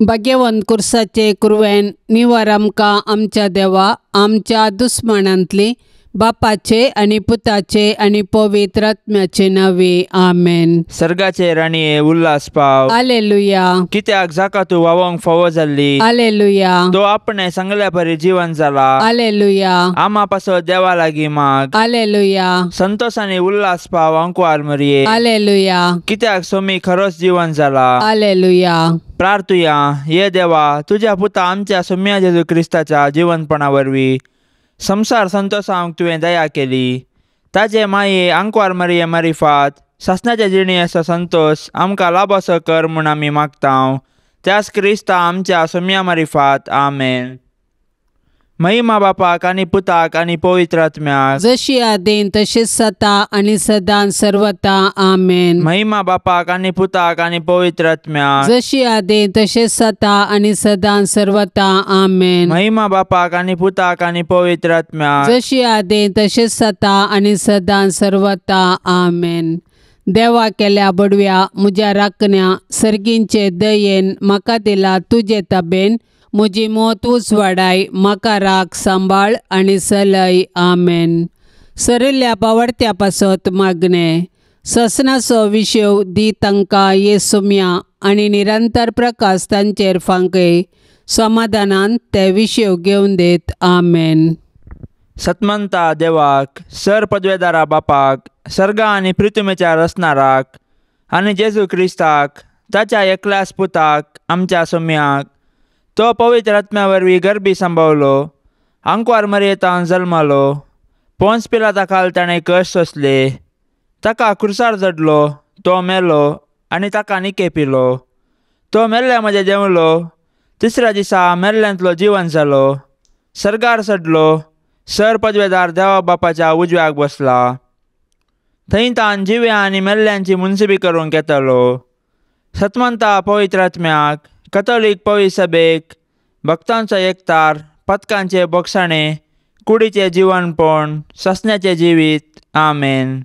भाग्यवंत कुर्साचे कुरवेन निवार आमकां आमच्या देवा आमच्या दुस्मानांतली बापाचे आनी पुताचे आनी पवित्र आत्म्याचे नावे आमेन. सर्गाचे राणये उल्हास पाव. आलेलुया. कित्याक जाका तूं वावोंक फावो जाल्ली. आलेलुया. तो आपणे सांगल्या परी जीवन जाला. आलेलुया. आमा पासत देवा लागीं माग. आलेलुया. संतोषाने उल्हास पाव अंकुआर मरिये. आलेलुया. कित्याक सोमी खरोच जीवन जाला. आलेलुया. प्रार्थुया. ये देवा तुज्या पुता आमच्या सोम्या जेजू क्रिस्ताच्या जिवनपणा वरवीं संसार संतोषांक तुवें दया केली. ताजे माये आंकवार मरिये मारिफात सासणाचे जिणेचो संतोष आमकां लाभसो कर म्हूण आमी मागता. त्याच क्रिस्ता आमच्या सोम्या मारिफात आमेन. महिमा बापाक आनी पुताक आनी पवित्र आत्म्याक, जशी आदीन तशीच सता आनी सदां सर्वता आमेन. महिमा बापाक आनी पुताक आनी पवित्र आत्म्याक, जशी आदीन तशीच सता आनी सदां सर्वता आमेन. महिमा बापाक आनी पुताक आनी पवित्र आत्म्याक, जशी आदीन तशीच सता आनी सदां सर्वता आमेन. देवा केल्या बडव्या म्हज्या राखण्या सर्गींचे दयेन म्हाका दिला तुजे ताबेन म्हजी मोत उजवाडाय म्हाका राख सांबाळ आनी सलय आमेन. सरिल्ल्या पावडत्या पासत मागणें ससनाचो विशेव दी तांकां ये सुम्या आनी निरंतर प्रकाश तांचेर फांकय समाधानान ते विशेव घेवन देत आमेन. सतमंता देवाक सर पदवेदारा बापाक सर्गा आनी पृथ्वीच्या रचणाराक आनी जेजू क्रिस्ताक ताच्या एकल्याच पुताक आमच्या सोम्याक तो पवित्र आत्म्या वरवीं गर्भी सांबावलो आंकवार मरयेतान जल्मालो पोन्स पिलाता खाल ताणें कश्ट सोंसले ताका खुर्सार जडलो तो मेलो आनी ताका निके पिलो तो मेल्ल्या म्हजें देंवलो तिसऱ्या दिसा मेल्ल्यांतलो जिवन जालो सर्गार चडलो सर पदवेदार देवा बापाच्या उजव्याक बसला थंय तान जिव्या आनी मेल्ल्यांची मुनसिबी करूंक येतालो. सतमंता पवित्र आत्म्याक कथोलीक पवित्र सभेक भक्तांचो एकतार पदकांचे बोगसाणे कुडीचें जिवनपण ससण्याचें जिवीत आमेन.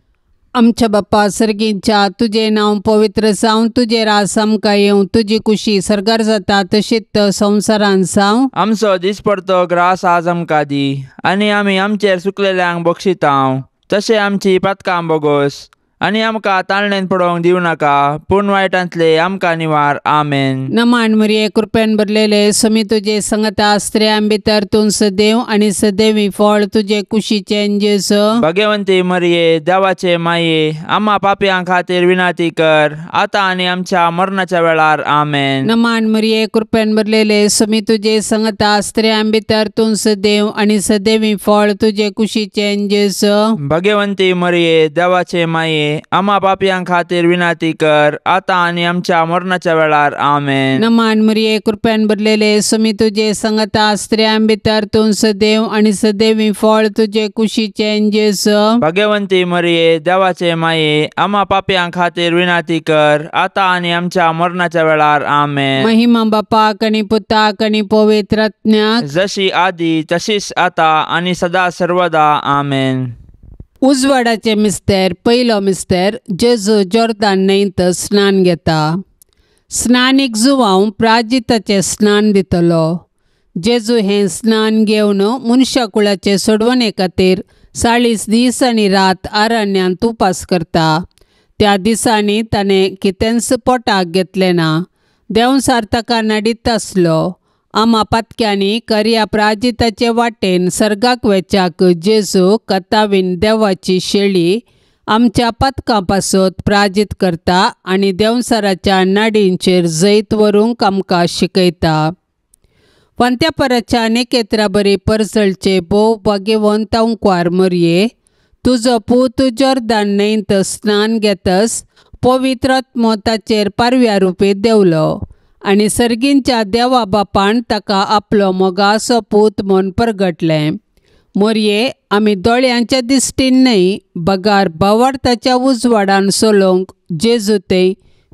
आमच्या बाप्पा सर्गींच्या तुजें नांव पवित्र जावं तुजें राज आमकां येवं तुजी कुशी सर्गार जाता तशीच संवसारान जावं. आमचो दिसपडतो ग्रास आज आमकां दी आनी आमी आमचेर सुकलेल्यांक बक्षितांव तशें आमची पातकां बोगोस आनी आमकां ताळणेन पडोवंक दिवं नाका पूण वायटांतले आमकां निवार आमेन. नमान मरिये कृपेन भरलेले समी तुजे संगता स्त्रियां भितर तूं सदैव आनी सदैवी फळ तुजे कुशीचें जेजू. भगवंती मरिये देवाचे माये आम्हा पापयां खातीर विनंती कर आतां आनी आमच्या मरणाच्या वेळार आमेन. नमान मरिये कृपेन भरलेले समी तुजे संगता स्त्रियां भितर तूं सदैव आनी सदैवी फळ तुजे कुशीचें जेजू. भगवंती मरिये देवाचे माये आम्हा पापयां खातीर विनंती कर आतां आनी आमच्या मरणाच्या वेळार आमेन. नमान मरिये कृपेन भरलेले समी तुजे संगता स्त्रियां भितर तूं सदैव आनी सदैवी फळ तुजे कुशीचें जेजू. भगवंती मरिये देवाचे माये आम्हा पापयां खातीर विनंती कर आतां आनी आमच्या मरणाच्या वेळार आमेन. महिमा बापाक आनी पुताक आनी पवित्र आत्म्याक, जशी आदी तशीच आतां आनी सदा सर्वदा आमेन. उजवाडाचे मिस्तेर पयलो मिस्तेर जेजू जोर्दान न्हंयत स्नान घेता. स्नानीक जुवांव प्राजिताचें स्नान दितलो. जेजू हें स्नान घेवन मनशा कुळाचे सोडवणे खातीर 40 दीस आनी रात अरण्यांत उपास करता. त्या दिसांनी ताणें कितेंच पोटाक घेतलें ना. देंवसार ताका नडीत आसलो. आमा पातक्यांनी करया प्राजिताचे वाटेन सर्गाक वेच्याक जेजू कतावीन देवाची शेळी आमच्या पातकां पासत प्राजीत करता आनी देंवसाराच्या नाडींचेर जैत व्हरूंक आमकां शिकयता. पंत्यापराच्या नेकेत्रा बरी परजळचे भोव भाग्यवंत अंकवार मरये तुजो पूत जोर्दान न्हंयत स्नान घेतस पवित्र आत्मो ताचेर पारव्या रुपी देंवलो आनी सर्गींच्या देवा बापान ताका आपलो मोगासो पूत म्हूण परगटलें. मोरये आमी दोळ्यांच्या दिश्टीन न्हय बगार भावार्थाच्या उजवाडान चलोवंक जेजू ते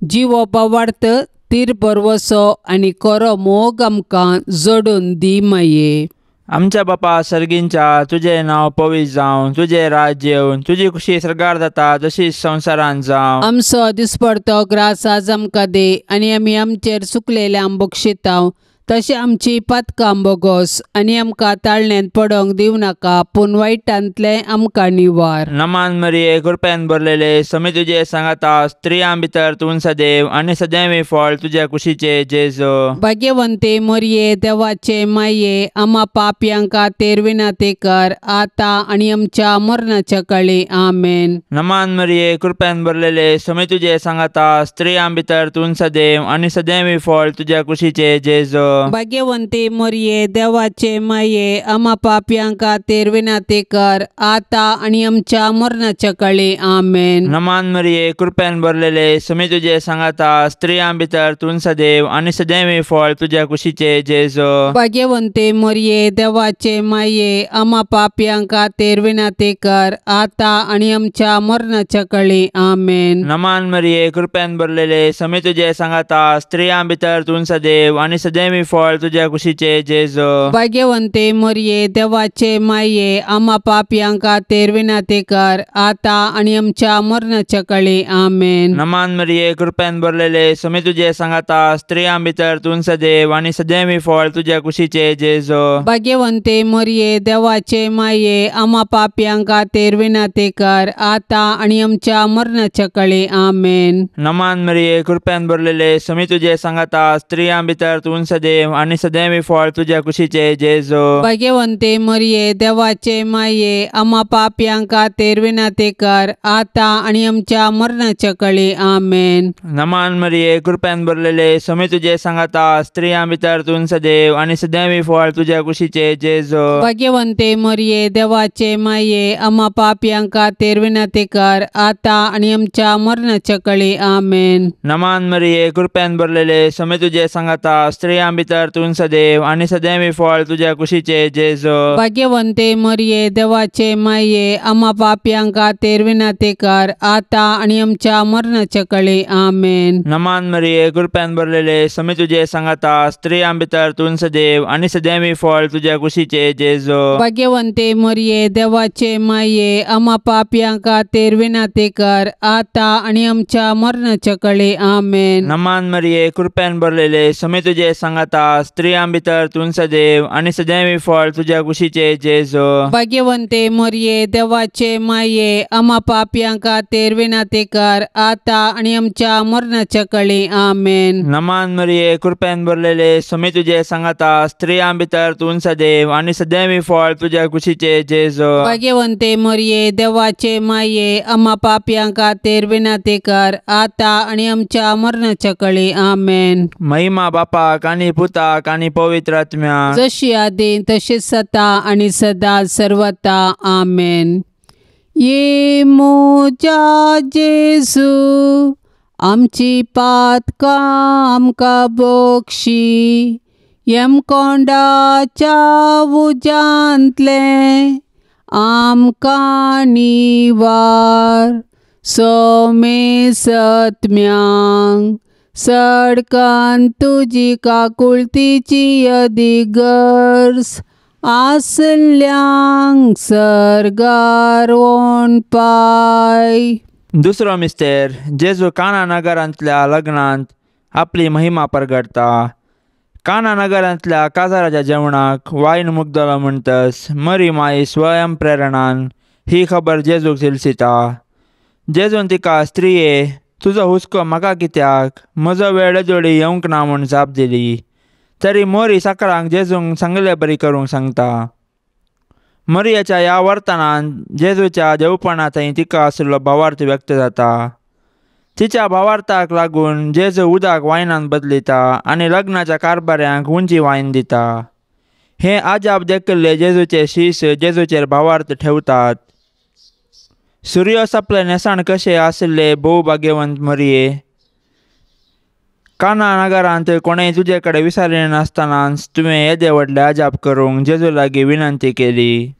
जिवो भावार्थ तीर बरवसो आनी कोरो मोग आमकां जोडून दी माये. आमच्या बापा सर्गींच्या तुजें नांव पवित्र जावं, तुजें राज्य येवन, तुजी खुशी सर्गार जाता तशीच संवसारांत जावं। आमचो दिसपडतो ग्रास आज आमकां दी आनी आमी आमचेर चुकलेल्यांक बक्षितांव तशें आमची पातकां बोगोस आनी आमकां ताळण्यांत पडोंक दिवं नाका पूण वायटांतलें आमकां निवार। नमान मरिये कृपेन भरलेले समी तुजे सांगाता, स्त्रियां भितर तूं सदैव आनी सदैव फळ तुज्या कुशीचे जेजू। भाग्यवंते मरिये देवाचे माये आमा पापयां खातीर विनंती कर आतां आनी आमच्या मरणाच्या काळी। आमेन। नमान मरिये कृपेन भरलेले समी तुजे सांगाता, स्त्रियां भितर तूं सदैव आनी सदैव फळ तुज्या कुशीचे जेजू। भाग्यवंती मरिये देवाचे माये आमा पापयां खातीर विनंती कर आतां आनी आमच्या मरणाच्या काळी। आमेन। नमान मरिये कृपेन भरलेले समी तुजे सांगाता, स्त्रियां भितर तूं सदैव आनी सदैव फळ तुज्या कुशीचे जेजू। भाग्यवंती मरिये देवाचे माये आमा पापयां खातीर विनंती कर आतां आनी आमच्या मरणाच्या काळी। आमेन। नमान मरिये कृपेन भरलेले समी तुजे सांगाता, स्त्रियां भितर तूं सदैव आनी सदैव फळ तुज्या कुशीचे जेजू। भाग्यवंते मरिये देवाचे माये आमा पापयां खातीर विनंती कर आतां आनी आमच्या मरणाच्या काळी। आमेन। नमान मरिये कृपेन भरलेले समी तुजे सांगाता, स्त्रियां भितर तूं सदैव आनी सदैव फळ तुज्या कुशीचे जेजू। भाग्यवंते मरिये देवाचे माये आमा पापयां खातीर विनंती कर आतां आनी आमच्या मरणाच्या काळी। आमेन। नमान मरिये कृपेन भरलेले समी तुजे सांगाता, स्त्रियां भितर तूं सदैव आनी सदैव फळ तुज्या कुशीचे जेजू। भाग्यवंते मरिये देवाचे माये आमा पापयां खातीर विनंती कर आतां आनी आमच्या मरणाच्या काळी। आमेन। नमान मरिये कृपेन भरलेले समी तुजे सांगाता, स्त्रियां भितर तूं सदैव आनी सदैव फळ तुज्या कुशीचे जेजू। भाग्यवंते मरिये देवाचे माये आमा पापयां खातीर विनंती कर आतां आनी आमच्या मरणाच्या काळी। आमेन। नमान मरिये कृपेन भरलेले समी तुजे सांगाता, स्त्रियां भितर तूं सदैव आनी सदैव फळ तुज्या कुशीचे जेजू। भाग्यवंते मरिये देवाचे माये आमा पापयां खातीर विनंती कर आतां आनी आमच्या मरणाच्या काळी। आमेन। नमान मरिये कृपेन भरलेले समी तुजे सांगाता, स्त्रियां भितर तूं सदैव आनी सदैव फळ तुज्या कुशीचे जेजू। भाग्यवंते मरिये देवाचे माये आमा पापयां खातीर विनंती कर आतां आनी आमच्या मरणाच्या काळी। आमेन। नमान मरिये कृपेन भरलेले समी तुजे सांगाता, स्त्रियां भितर तूं सदैव आनी सदैव फळ तुज्या कुशीचे जेजू। भाग्यवंते मरिये देवाचे माये आमा पापयां खातीर विनंती कर आतां आनी आमच्या मरणाच्या काळी। आमेन। नमान मरिये कृपेन भरलेले समी तुजे सांगाता, स्त्रियां भितर तूं सदैव आनी सदैव फळ तुज्या कुशीचे जेजू। भाग्यवंते मरिये देवाचे माये आमा पापयां खातीर विनंती कर आतां आनी आमच्या मरणाच्या काळी। आमेन। महिमा बापाक आनी पुताक आनी पवित्र आत्म्याक, जशी आदी तशी सता आनी सदा सर्वता। आमेन। ये म्हज्या जेजू आमची पातकां आमकां बक्षी, यमकोंडाच्या उज्यांतलें आमकां निवार, सोमे सत्म्यांक सडकान तुजी काकुळतीची अदिगर्ज आसल्यांक सर्गार पाय। दुसरो मिस्तेर जेजू काना नगरांतल्या लग्नांत आपली महिमा परगडता। काना नगरांतल्या काजाराच्या जेवणाक वायन मुगदलो म्हणटस मरी माई स्वयं प्रेरणान ही खबर जेजूक झिलसिता। जेजून तिका स्त्रिये तुजो हुस्को म्हाका कित्याक, म्हजो वेळ जोडी येवंक ना म्हूण जाप दिली। तरी मोरी साकरांक जेजूंक सांगले बरी करूंक सांगता। मरियाच्या ह्या वर्तनान जेजूच्या देवपणा थंय तिका आशिल्लो भावार्थ व्यक्त जाता। तिच्या भावार्थाक लागून जेजू उदक वायनान बदलिता आनी लग्नाच्या कारभाऱ्यांक उंची वायन दिता। हे आजाब देखिल्ले जेजूचे शीस जेजूचेर भावार्थ ठेवतात। सूर्य सपले न्हेसाण कशे आशिल्ले भोव भाग्यवंत मरिये, काना नगरांत कोणेय तुजे कडेन विचारिना नासतनाच तुवें येदे व्हडले अजाप करूंक जेजू लागीं विनंती केली।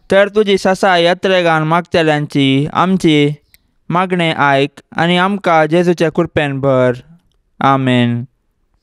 तर तुजी ससाय यात्रेगान मागतल्यांची आमची मागणें आयक आनी आमकां जेजूच्या कृपेन भर। आमेन।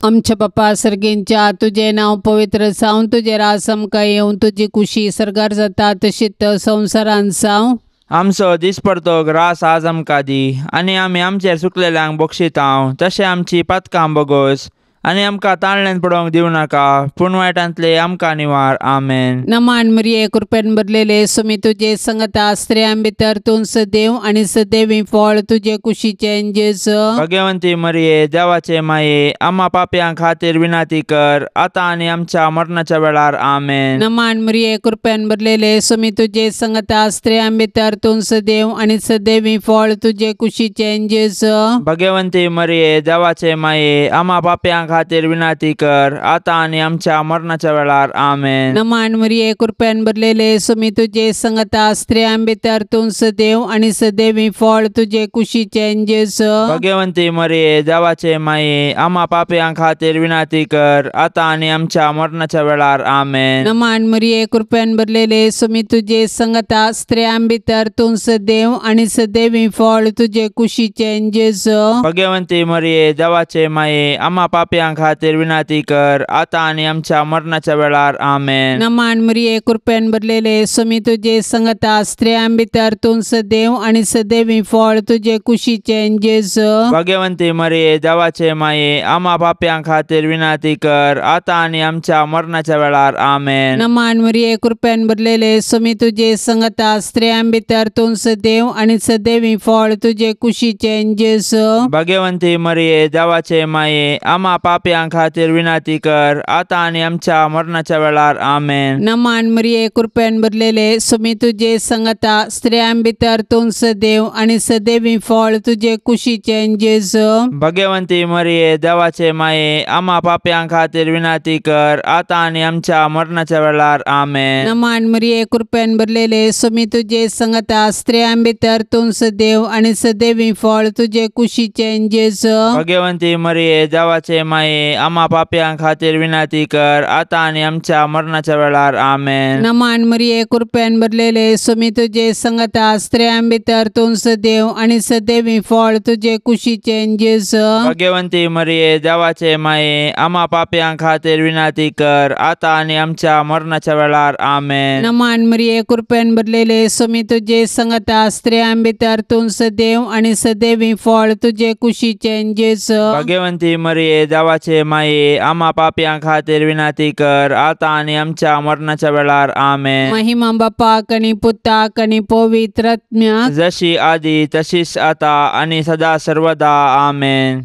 आमच्या बापा सर्गींच्या तुजें नांव पवित्र जावं, तुजें राज आमकां येवं, तुजी कुशी सर्गार जाता तशीच संवसारांत जावं. आमचो दिसपडतो ग्रास आज आमकां दी आनी आमी आमचेर चुकलेल्यांक बक्षितांव तशें आमची पातकां बोगोस आनी आमकां ताळ्ळेन पडोवंक दिवं नाका पूण वायटांतले आमकां निवार. आमेन. नमान मरिये कृपेन भरलेले सुमी तुजे संगता, स्त्रियां भितर तूं सदैव आनी सदैवी फळ तुजे कुशीचें जेजू. भगवंती मरिये देवाचे माये आम्हा पापयां खातीर विनंती कर आतां आनी आमच्या मरणाच्या वेळार. आमेन. नमान मरिये कृपेन भरलेले सुमी तुजे संगता, स्त्रियां भितर तूं सदैव आनी सदैवी फळ तुजे कुशीचें जेजू. भगवंती मरिये देवाचे माये आम्हा पापयां खातीर विनंती कर आतां आनी आमच्या मरणाच्या वेळार. आमेन. नमान मरिये कृपेन भरलेले सुमी तुजे संगता, स्त्रियां भितर तूं सदैव आनी सदैवी फळ तुजे कुशीचें जेजू. भगवंती मरिये देवाचे माये आम्हा पापयां खातीर विनंती कर आतां आनी आमच्या मरणाच्या वेळार. आमेन. नमान मरिये कृपेन भरलेले सुमी तुजे संगता, स्त्रियां भितर तूं सदैव आनी सदैवी फळ तुजे कुशीचें जेजू. भगवंती मरिये देवाचे माये आम्हा पापयां खातीर विनंती कर आतां आनी आमच्या मरणाच्या वेळार. आमेन. नमान मरिये कृपेन भरलेले सुमी तुजे संगता, स्त्रियां भितर तूं सदैव आनी सदैवी फळ तुजे कुशीचें जेजू. भगवंती मरिये देवाचे माये आम्हा पापयां खातीर विनंती कर आतां आनी आमच्या मरणाच्या वेळार. आमेन. नमान मरिये कृपेन भरलेले सुमी तुजे संगता, स्त्रियां भितर तूं सदैव आनी सदैवी फळ तुजे कुशीचें जेजू. भगवंती मरिये देवाचे माये आम्हा पापयां खातीर विनंती कर आतां आनी आमच्या मरणाच्या वेळार. आमेन. नमान मरिये कृपेन भरलेले सुमी तुजे संगता, स्त्रियां भितर तूं सदैव आनी सदैवी फळ तुजे कुशीचें जेजू. भगवंती मरिये देवाचे माये आम्हा पापयां खातीर विनंती कर आतां आनी आमच्या मरणाच्या वेळार. आमेन. नमान मरिये कृपेन भरलेले सुमी तुजे संगता, स्त्रियां भितर तूं सदैव आनी सदैवी फळ तुजे कुशीचें जेजू. भगवंती मरिये देवाचे माये आम्हा पापयां खातीर विनंती कर आतां आनी आमच्या मरणाच्या वेळार. आमेन. नमान मरिये कृपेन भरलेले सुमी तुजे संगता, स्त्रियां भितर तूं सदैव आनी सदैवी फळ तुजे कुशीचें जेजू. भगवंती मरिये देवाचे माये आम्हा पापयां खातीर विनंती कर आतां आनी आमच्या मरणाच्या वेळार. आमेन. नमान मरिये कृपेन भरलेले सुमी तुजे संगता, स्त्रियां भितर तूं सदैव आनी सदैवी फळ तुजे कुशीचें जेजू. भगवंती मरिये देवाचे माये आम्हा पापयां खातीर विनंती कर आतां आनी आमच्या मरणाच्या वेळार. आमेन. महिमा बापाक आनी पुताक आनी पवित्र आत्म्याक, जशी आदी तशीच आता आनी सदा सर्वदा. आमेन.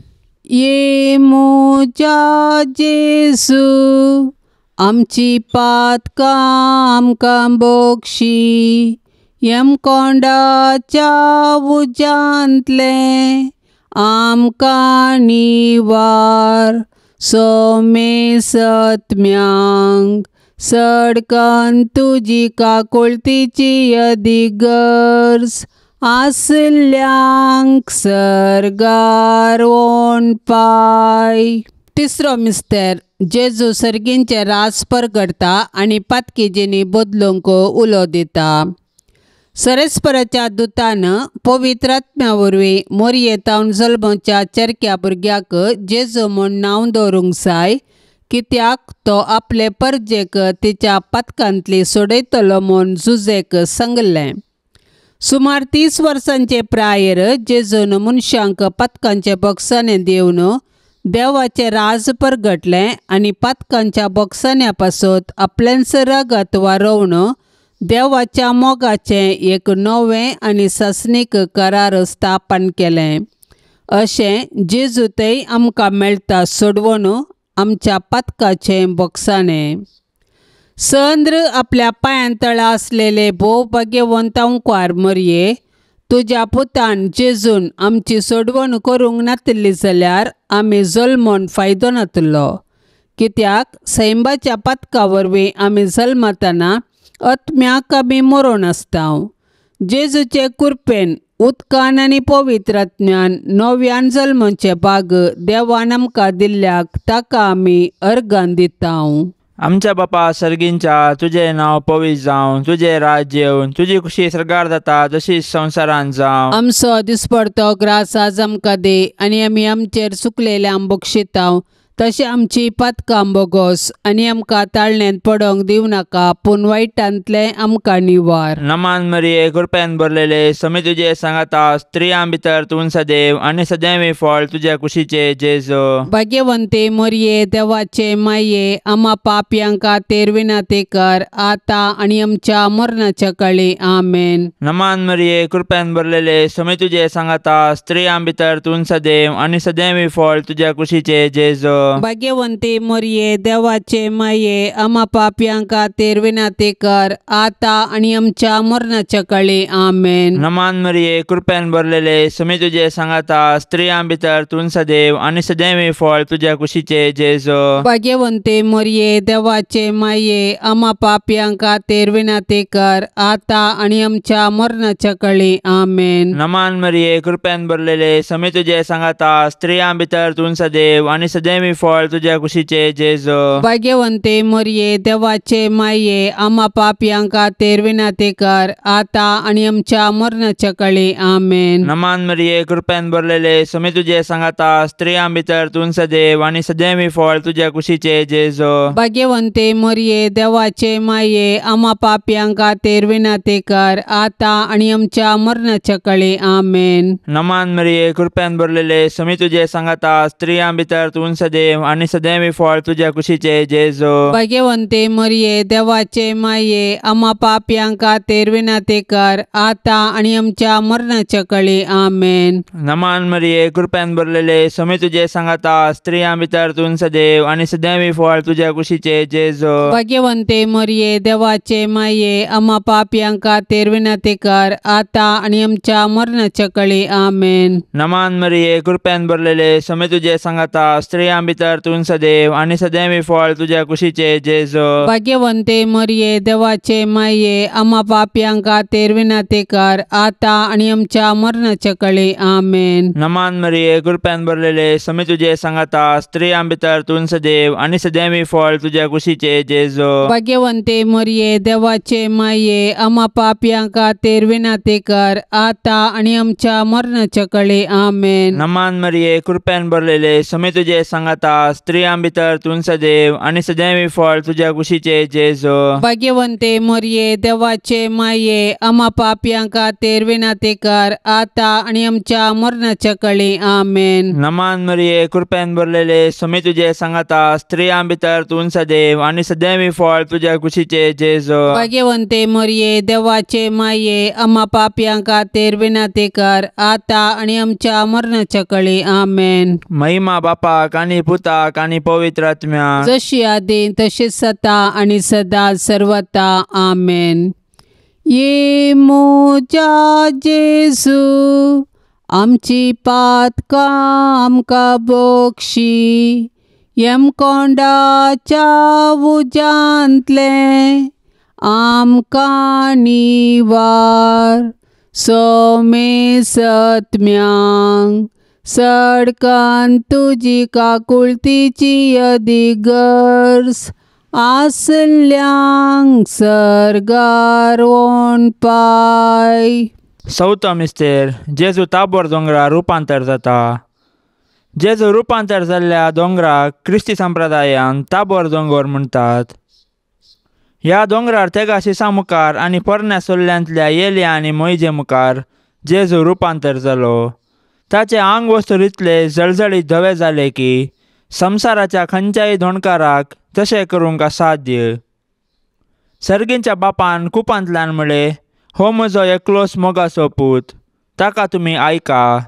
ये म्हज्या जेजू आमची पातकां आमकां बोगशी, यमकोंडाच्या उज्यांतलें आमकां निवार, सोमे सत्म्यांक सडकन तुजी काकुळतीची अदिगर्ज आसल्यांक सर्गार ओणपाय. तिसरो मिस्तेर जेजू सर्गींचें राज परगडटा आनी पातकीजींनी बदलूंक उलो दिता. सरेस्पराच्या दुतान पवित्र आत्म्या वरवीं मोरयेतावन जल्मच्या चेरक्या भुरग्याक जेजू म्हूण नांव दवरूंक जाय, कित्याक तो आपले परजेक तिच्या पातकांतली सोडयतलो म्हूण जुजेक सांगलें. सुमार 30 वर्सांचे प्रायेर जेजून मनशांक पातकांचे बोगसाणे दिवन देवाचें राज परगटलें आनी पातकांच्या बोगसाण्या पासत आपलेंच रगत वारोवन देवाच्या मोगाचें एक नवें आनी सासणीक करार स्थापन केलें. अशें जेजू थंय आमकां मेळटा सोडवण आमच्या पातकाचें बोगसाणें. संद्र आपल्या पांयां तळा आसलेले भोव भाग्यवंत अंकवार मरये, तुज्या पुतान जेजून आमची सोडवण करूंक नातिल्ली जाल्यार आमी जल्मोन फायदो नातिल्लो, कित्याक सैंबाच्या पातका वरवीं आमी जल्मतना आत्म्याक आमी मरोन आसता. जेजूचे कृपेन उदकान आनी पवित्र आत्म्यान नव्यान जल्मचे भाग देवान आमकां दिल्ल्याक ताका आमी अर्गान दिता. आमच्या बापा सर्गींच्या तुजें नांव पवित्र जावं, तुजें राज्य येवन, तुजी खुशी सर्गार जाता तशीच संवसारांत जावं. आमचो दिसपडतो ग्रास आज आमकां दी आनी आमी आमचेर चुकलेल्यांक बक्षितांव तशें आमची पातकां बोगोस आनी आमकां ताळण्यांत पडोंक दिवं नाका पूण वायटांतलें आमकां निवार. नमान मरिये कृपेन भरलेले स्वामी तुजे सांगाता स्त्रियां भितर तूं सदैव आनी सदैव फळ तुज्या कुशीचे जेजू. भाग्यवंते मरिये देवाचे माये आमा पापयां खातीर विनंती कर आतां आनी आमच्या मरणाच्या काळी. आमेन. नमान मरिये कृपेन भरलेले स्वामी तुजे सांगाता स्त्रियां भितर तूं सदैव आनी सदैव फळ तुज्या कुशीचे जेजू. भाग्यवंते मरिये देवाचे माये आमा पापयां खातीर विनंती कर आतां आनी आमच्या मरणाच्या काळी. आमेन. नमान मरिये कृपेन भरलेले स्वामी तुजे सांगाता स्त्रियां भितर तूं सदैव आनी सदैव फळ तुज्या कुशीचे जेजू. भाग्यवंते मरिये देवाचे माये आमा पापयां खातीर विनंती कर आतां आनी आमच्या मरणाच्या काळी. आमेन. नमान मरिये कृपेन भरलेले स्वामी तुजे सांगाता स्त्रियां भितर तूं सदैव आनी सदैव फळ तुज्या कुशीचे जेजू. भाग्यवंते मरिये देवाचे माये आमा पापयां खातीर विनंती कर आतां आनी आमच्या मरणाच्या काळी. आमेन. नमान मरिये कृपेन भरलेले स्वामी तुजे सांगाता स्त्रियां भितर तूं सदैव आनी सदैव फळ तुज्या कुशीचे जेजू. भाग्यवंते मरिये देवाचे माये आमा पापयां खातीर विनंती कर आतां आनी आमच्या मरणाच्या काळी. आमेन. नमान मरिये कृपेन भरलेले स्वामी तुजे सांगाता स्त्रियां भितर तूं सदैव आनी सदैव फळ तुज्या कुशीचे जेजू. भाग्यवंते मरिये देवाचे माये आमा पापयां खातीर विनंती कर आतां आनी आमच्या मरणाच्या काळी. आमेन. नमान मरिये कृपेन भरलेले स्वामी तुजे सांगाता स्त्रियां भितर तूं सदैव आनी सदैव फळ तुज्या कुशीचे जेजू. भाग्यवंते मरिये देवाचे माये आमा पापयां खातीर विनंती कर आतां आनी आमच्या मरणाच्या काळी. आमेन. नमान मरिये कृपेन भरलेले स्वामी तुजे सांगाता स्त्रियां भितर तूं सदैव आनी सदैव फळ तुज्या कुशीचे जेजू. भाग्यवंते मरिये देवाचे माये आमा पापयां खातीर विनंती कर आतां आनी आमच्या मरणाच्या काळी. आमेन. नमान मरिये कृपेन भरलेले स्वामी तुजे सांगाता स्त्रियां भितर तूं सदैव आनी सदैव फळ तुज्या कुशीचे जेजू. भाग्यवंते मरिये देवाचे माये आमा पापयां खातीर विनंती कर आतां आनी आमच्या मरणाच्या काळी. आमेन. नमान मरिये कृपेन भरलेले स्वामी तुजे सांगाता स्त्रियां भितर तूं सदैव आनी सदैव फळ तुज्या कुशीचे जेजू. भाग्यवंते मरिये देवाचे माये आमा पापयां खातीर विनंती कर आतां आनी आमच्या मरणाच्या काळी. आमेन. नमान मरिये कृपेन भरलेले स्वामी तुजे सांगाता स्त्रियां भितर तूं सदैव आनी सदैव फळ तुज्या कुशीचे जेजू. भाग्यवंते मरिये देवाचे माये आमा पापयां खातीर विनंती कर आतां आनी आमच्या मरणाच्या काळी. आमेन. महिमा बापाक आनी पुताक आनी पवित्र आत्म्याक, जशी आदी तशीच सता आनी सदा सर्वता. आमेन. ये म्हज्या जेजू आमची पातकां आमकां बक्षी यमकोंडाच्या उज्यांतलें आमकां निवार सोमे सत्म्यांक सडकान तुजी काकुळतीची अदिगर्ज आसल्यांक सर्गार पाय. चवथो मिस्तेर जेजू ताबोर दोंगरार रुपांतर जाता. जेजू रुपांतर जाल्ल्या दोंगराक क्रिस्ती संप्रदायान ताबोर दोंगर म्हणटात. ह्या दोंगरार तेगा शिसा मुखार आनी पोरण्या सोल्ल्यांतल्या येल्या आनी मोयजे मुखार जेजू रुपांतर जालो. ताचे आंग वस्तू इतले जळजळीत धवे जाले की संवसाराच्या खंयच्याय धोणकाराक तशें करूंक असाध्य. सर्गींच्या बापान कुपांतल्यान म्हळें, हो म्हजो एकलोच मोगाचो पूत, ताका तुमी आयका.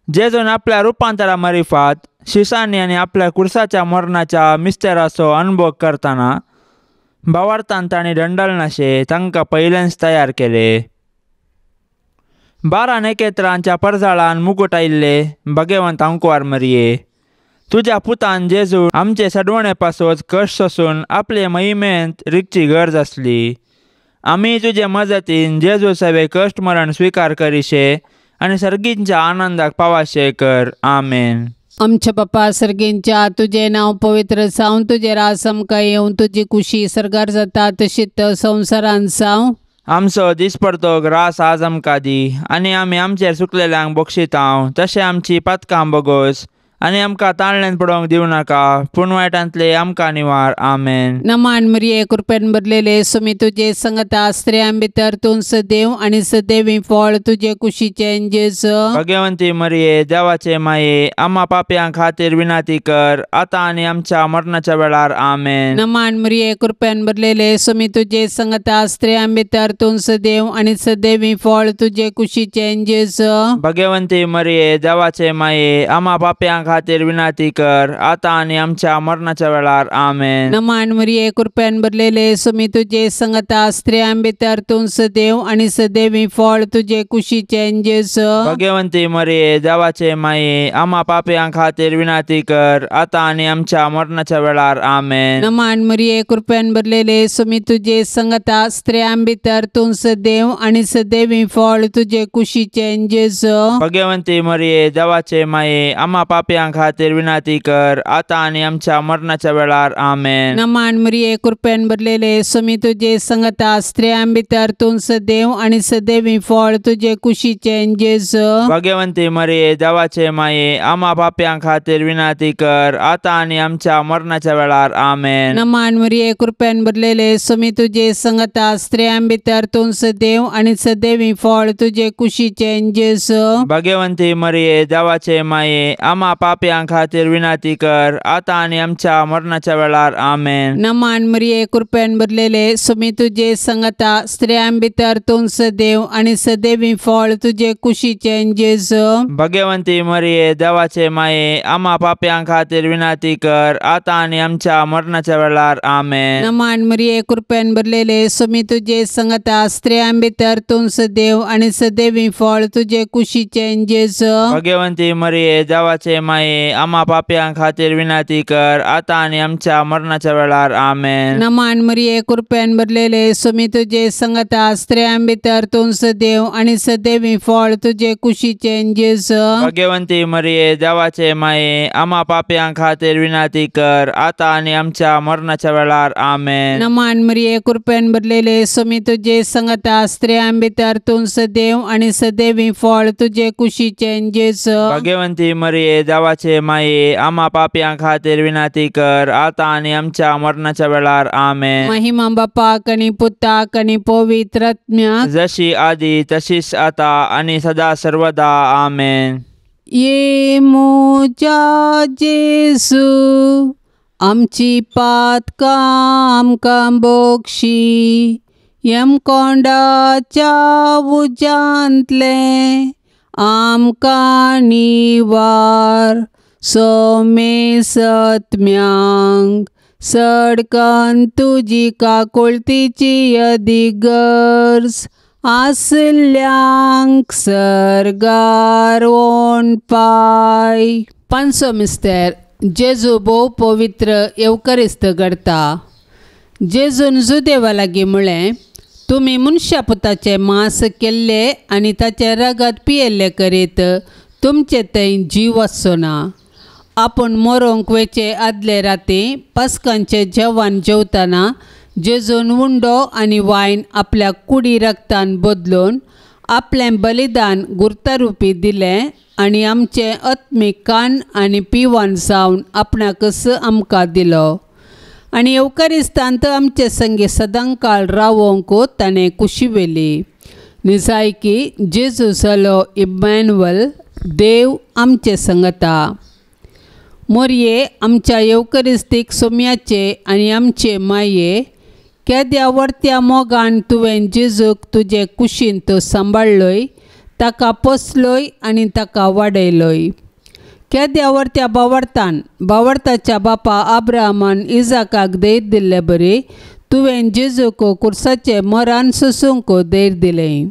जेजून आपल्या रुपांतरा मारिफात शिसांनी आनी आपल्या कुर्साच्या मरणाच्या मिस्तेराचो अनुभव करतना भावार्थान तांणी दंडलनाशे तांकां पयलेंच तयार केले. 12 नखेत्रांच्या परजाळान मुकूट आयिल्ले भगवंत अंकुवार मरिये, तुज्या पुतान जेजू आमचे सडवणे पासत कश्ट सोसून आपले महिमेंत रिगची गरज आसली. आमी तुजे मजतीन जेजू सवे कश्ट मरण स्विकार करिशे आनी सर्गींच्या आनंदाक पावाशे कर. आमेन. आमच्या बापा सर्गींच्या तुजें नांव पवित्र जावं, तुजें राज आमकां येवं, तुजी कुशी सर्गार जाता तशीच संवसारांत जावं. आमचो दिसपडतो ग्रास आज आमकां दी आनी आमी आमचेर चुकलेल्यांक बक्षितांव तशें आमची पातकां बोगोस आनी आमकां ताळण्यान पडोवंक दिवं नाका, पूण वायटांतले आमकां निवार. आमेन. नमान मरिये, कृपेन भरलेले, सुमी तुजे संगता, स्त्रियां भितर तूं सदैव आनी सदैवी फळ तुजे कुशीचें जेजू. भगवंती मरिये, देवाचे माये, आम्हा पापयां खातीर विनंती कर, आतां आनी आमच्या मरणाच्या वेळार. आमेन. नमान मरिये, कृपेन भरलेले, सुमी तुजे संगता, स्त्रियां भितर तूं सदैव आनी सदैवी फळ तुजे कुशीचें जेजू. भगवंती मरिये, देवाचे माये, आम्हा पापयां खातीर विनंती कर, आतां आनी आमच्या मरणाच्या वेळार. आमेन. नमान मरिये, कृपेन भरलेले, सुमी तुजे संगता, स्त्रियां भितर तूं सदैव आनी सदैवी फळ तुजे कुशीचें जेजू. भगवंती मरिये, देवाचे माये, आम्हा पापयां खातीर विनंती कर, आतां आनी आमच्या मरणाच्या वेळार. आमेन. नमान मरिये, कृपेन भरलेले, सुमी तुजे संगता, स्त्रियां भितर तूं सदैव आनी सदैवी फळ तुजे कुशीचें जेजू. भगवंती मरिये, देवाचे माये, आम्हा पापयां खातीर विनंती कर, आतां आनी आमच्या मरणाच्या वेळार. आमेन. नमान मरिये, कृपेन भरलेले, सुमी तुजे संगता, स्त्रियां भितर तूं सदैव आनी सदैवी फळ तुजे कुशीचें जेजू. भगवंती मरिये, देवाचे माये, आम्हा पापयां खातीर विनंती कर, आतां आनी आमच्या मरणाच्या वेळार. आमेन. नमान मरिये, कृपेन भरलेले, सुमी तुजे संगता, स्त्रियां भितर तूं सदैव आनी सदैवी फळ तुजे कुशीचें जेजू. भगवंती मरिये, देवाचे माये, आम्हा पापयां खातीर विनंती कर, आतां आनी आमच्या मरणाच्या वेळार. आमेन. नमान मरिये, कृपेन भरलेले, सुमी तुजे संगता, स्त्रियां भितर तूं सदैव आनी सदैवी फळ तुजे कुशीचें जेजू. भगवंती मरिये, देवाचे माये, आम्हा पापयां खातीर विनंती कर, आतां आनी आमच्या मरणाच्या वेळार. आमेन. नमान मरिये, कृपेन भरलेले, सुमी तुजे संगता, स्त्रियां भितर तूं सदैव आनी सदैवी फळ तुजे कुशीचें जेजू. भगवंती मरिये, देवाचे माये, आम्हा पापयां खातीर विनंती कर, आतां आनी आमच्या मरणाच्या वेळार. आमेन. नमान मरिये, कृपेन भरलेले, सुमी तुजे संगता, स्त्रियां भितर तूं सदैव आनी सदैवी फळ तुजे कुशीचें जेजू. भगवंती मरिये, देवाचे माये, आम्हा पापयां खातीर विनंती कर, आतां आनी आमच्या मरणाच्या वेळार. आमेन. नमान मरिये, कृपेन भरलेले, सुमी तुजे संगता, स्त्रियां भितर तूं सदैव आनी सदैवी फळ तुजे कुशीचें जेजू. भगवंती मरिये, देवाचे माये, आम्हा पापयां खातीर विनंती कर, आतां आनी आमच्या मरणाच्या वेळार. आमेन. महिमा बापाक आनी पुताक आनी पवित्र आत्म्याक, जशी आदी तशीच आता आनी सदा सर्वदा. आमेन. ये म्हज्या जेजू, आमची पातकां आमकां बक्षी, यमकोंडाच्या उज्यांतलें आमकां निवार, सोमे सत्म्यांक सडकन तुजी काकुळतीची अदिगर्ज आसल्यांक सर्गार ओणपाय. पांचसो मिस्तेर. जेजू भोव पवित्र येवकरिस्त घडता. जेजून जुदेवा लागीं म्हळें, तुमी मनशा पुताचें मांस केल्लें आनी ताचें रगत पियेल्लें करीत तुमचे थंय जीव आसचो ना. आपूण मरोंक वेचे आदले राती पास्कांचें जेवण जेवतना जेजून उंडो आनी वायन आपल्या कुडी रगतान बदलून आपलें बलिदान गुर्तारुपी दिलें आनी आमचें आत्मीक कान आनी पिवन जावन आपणाकच आमकां दिलो आनी येवकारिस्तांत आमचे संगी सदांकाळ रावोंक ताणें कुशी व्हेली. निजायकी जेजू जालो इम्मॅन्युअल, देव आमचे संगता. मोरये आमच्या येवकरिस्तीक सोम्याचे आनी आमचे माये, केद्या वर्त्या मोगान तुवें जेजूक तुजे कुशींत सांबाळ्ळोय, ताका पोसलोय आनी ताका वाडयलोय. केद्या वर्त्या बावडतान बावडताच्या बापा आब्राहामान इजाकाक धैर्य दिल्ले बरी तुवें जेजूक कुर्साचें मरान सोसूंक धैर्य दिलें.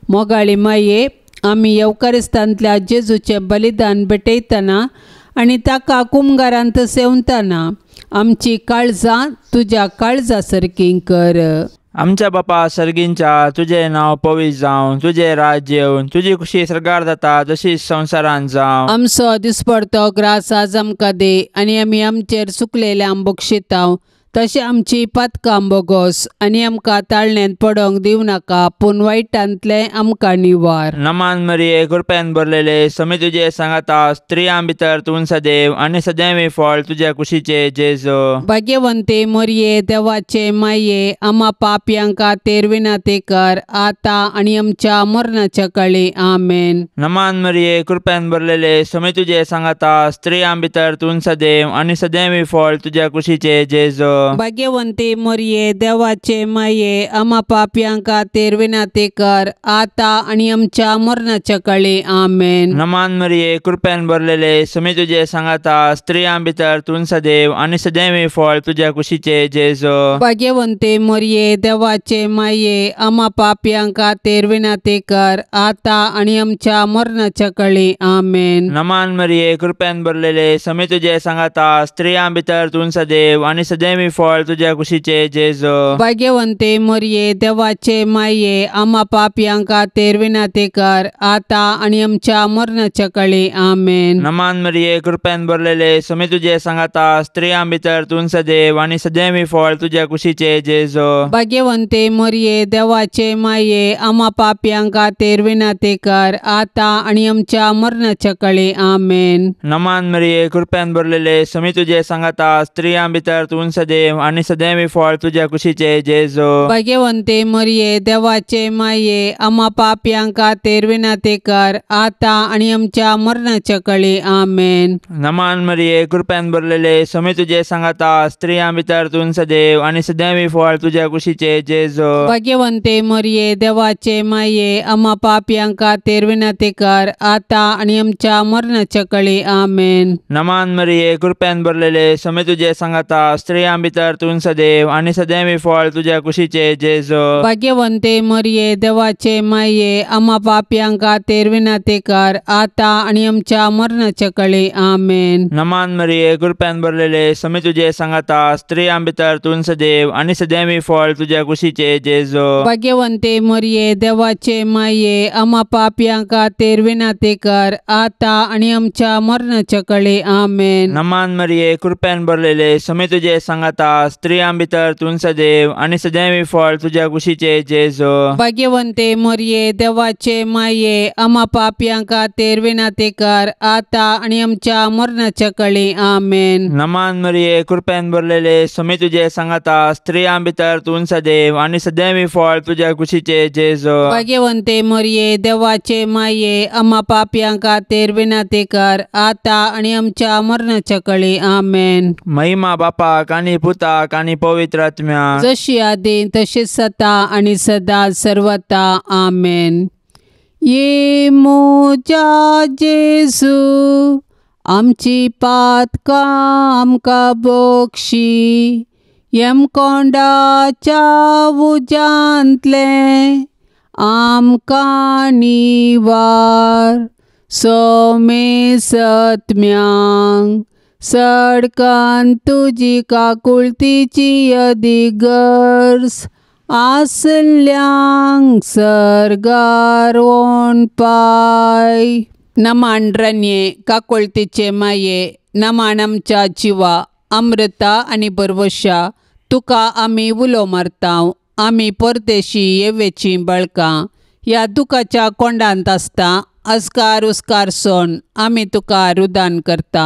मोगाळी माये, आमी येवकारिस्तांतल्या जेजूचें बलिदान भेटयतना आनी ताका कुमगारांत सेवतना आमची काळजां तुज्या काळजा सारकीं कर. आमच्या बापा सर्गींच्या, तुजें नांव पवित्र जावं, तुजें राज्य येवन, तुजी खुशी सर्गार जाता तशीच संवसारांत जावं. आमचो दिसपडतो ग्रास आज आमकां दी आनी आमी आमचेर चुकलेल्यांक बक्षितांव तशें आमची पातकां बोगोस आनी आमकां ताळण्यांत पडोंक दिवं नाका पूण वायटांतलें आमकां निवार. नमान मरिये कृपेन भरलेले समी तुजे सांगाता स्त्रियां भितर तूं सदैव आनी सदैव फळ तुज्या कुशीचे जेजू. भाग्यवंते मरिये देवाचे माये आमा पापयांक खातीर विनंती कर आतां आनी आमच्या मरणाच्या काळी. आमेन. नमान मरिये कृपेन भरलेले समी तुजे सांगाता स्त्रियां भितर तूं सदैव आनी सदैव फळ तुज्या कुशीचे जेजू. भाग्यवंती मरिये देवाचे माये आमा पापयांक खातीर विनंती कर आतां आनी आमच्या मरणाच्या काळी. आमेन. नमान मरिये कृपेन भरलेले समी तुजे सांगाता स्त्रियां भितर तूं सदैव आनी सदैव फळ तुज्या कुशीचे जेजू. भाग्यवंती मरिये देवाचे माये आमा पापयांक खातीर विनंती कर आतां आनी आमच्या मरणाच्या काळी. आमेन. नमान मरिये कृपेन भरलेले समी तुजे सांगाता स्त्रियां भितर तूं सदैव आनी सदैव फळ तुज्या कुशीचे जेजू. भाग्यवंते मरिये देवाचे माये आमा पापयांक खातीर विनंती कर आतां आनी आमच्या मरणाच्या काळी. आमेन. नमान मरिये कृपेन भरलेले समी तुजे सांगाता स्त्रियां भितर तूं सदैव आनी सदैव फळ तुज्या कुशीचे जेजू. भाग्यवंते मरिये देवाचे माये आमा पापयांक खातीर विनंती कर आतां आनी आमच्या मरणाच्या काळी. आमेन. नमान मरिये कृपेन भरलेले समी तुजे सांगाता स्त्रियां भितर तूं सदैव आनी सदैव फळ तुज्या कुशीचे जेजू. भाग्यवंते मरिये देवाचे माये आमा पापयांक खातीर विनंती कर आतां आनी आमच्या मरणाच्या काळी. आमेन. नमान मरिये कृपेन भरलेले समी तुजे सांगाता स्त्रियां भितर तूं सदैव आनी सदैव फळ तुज्या कुशीचे जेजू. भाग्यवंते मरिये देवाचे माये आमा पापयांक खातीर विनंती कर आतां आनी आमच्या मरणाच्या काळी. आमेन. नमान मरिये कृपेन भरलेले समी तुजे सांगाता स्त्रियां भितर तूं सदैव आनी सदैव फळ तुज्या कुशीचे जेजू. भाग्यवंते मरिये देवाचे माये आमा पापयांक खातीर विनंती कर आतां आनी आमच्या मरणाच्या काळी. आमेन. नमान मरिये कृपेन भरलेले समी तुजे सांगाता स्त्रियां भितर तूं सदैव आनी सदैव फळ तुज्या कुशीचे जेजू. भाग्यवंते मरिये देवाचे माये आमा पापयांक खातीर विनंती कर आतां आनी आमच्या मरणाच्या काळी. आमेन. नमान मरिये कृपेन भरलेले समी तुजे सांगाता स्त्रियां भितर तूं सदैव आनी सदैव फळ तुज्या कुशीचे जेजू. भाग्यवंते मरिये देवाचे माये आमा पापयांक खातीर विनंती कर आतां आनी आमच्या मरणाच्या काळी. आमेन. नमान मरिये कृपेन भरलेले समी तुजे सांगाता स्त्रियां भितर तूं सदैव आनी सदैव फळ तुज्या कुशीचे जेजू. भाग्यवंते मरिये देवाचे माये आमा पापयांक खातीर विनंती कर आतां आनी आमच्या मरणाच्या काळी. आमेन. महिमा बापाक आनी पुताक आनी पवित्र आत्म्याक, जशी आदी तशी सता आनी सदा सर्वता. आमेन. ये म्हज्या जेजू आमची पातकां आमकां बक्षी यमकोंडाच्या उज्यांतलें आमकां निवार सोमे सत्म्यांक सडकान तुजी काकुळतीची अदिगर्स आसल्यांक सर्गार पाय. नमान रन्ये काकुळतीचे माये नमान आमच्या जिवा अमृता आनी बरवशा तुका आमी उलो मारता. आमी परदेशी येवेची बळकां ह्या दुखाच्या कोंडांत आसता अस्कार उस्कार सोन आमी तुका रुदान करता.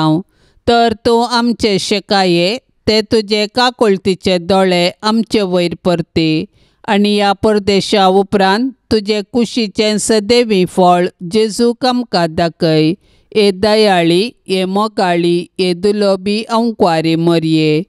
तर तूं आमचे शेकाये ते तुजे काकुळतीचे दोळे आमचे वयर परती आनी ह्या परदेशा उपरांत तुजे कुशीचें सदैवी फळ जेजूक आमकां दाखय. ए दयाळी ए मोगाळी ए दुलोबी अंकवारी मरये